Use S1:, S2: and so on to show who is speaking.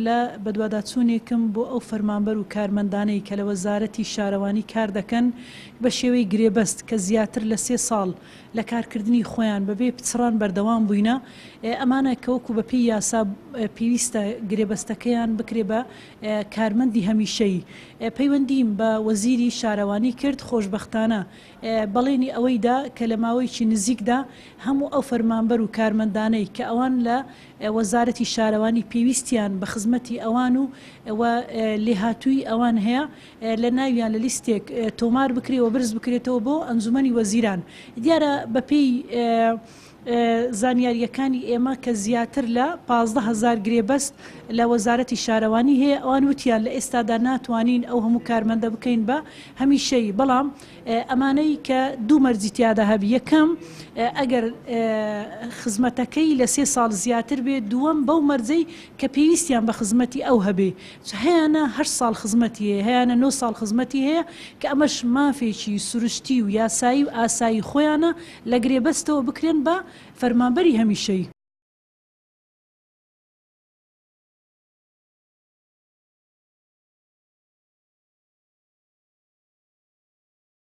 S1: لە بەدواداچوونێکم بۆ ئەو فەرمانبەر و کارمەندانەی کە لە وەزارەتی شارەوانی کار دەکەن بە شێوەی گرێبەست کە زیاتر لە سێ ساڵ لە کارکردنی خۆیان بەبێ پچڕان بەردەوام بووینە، ئەمانە کە وەکو بەپێی یاسا پێویستە گرێبەستەکەیان بکرێ بە کارمەندی هەمیشەیی. پەیوەندیم بە وەزیری شارەوانی کرد، خۆشبەختانە بەڵێنی ئەوەی دا کە لە ماوەیەکی نزیکدا هەموو ئەو فەرمانبەر و کارمەندانەی کە ئەوان لە وەزارەتی شارەوانی پێویستیان بە خزمەتی ئەوان و و لێهاتوویی ئەوان هەیە لە ناویان لە لیستێک تۆمار بکرێ و بەرز بکرێتەوە بۆ ئەنجومەنی وەزیران. دیارە بەپێی زانیارییەکانی ئێمە کە زیاتر لە 15 هەزار گرێبەست لە وەزارەتی شارەوانی هەیە، ئەوان وتیان لە ئێستادا ناتوانین ئەو هەموو کارمەندە بکەین بە هەمیشەیی، بەڵام ئەمانەی کە دوو مەرجی تیادا هەبی، یەکەم ئەگەر خزمەتەکەی لە سێ ساڵ زیاتر بێ، دووەم بەو مەرجەی کە پێویستیان بە خزمەتی ئەو هەبێ، هەیانە هەشت ساڵ خزمەتی هەیە، هەیانە نۆ ساڵ خزمەتی هەیە، کە ئەمەش مافێکی سروشتی و یاسایی و ئاسایی خۆیانە لە گرێبەستەوە بکرێن بە فەرمانبەری هەمیشەیی.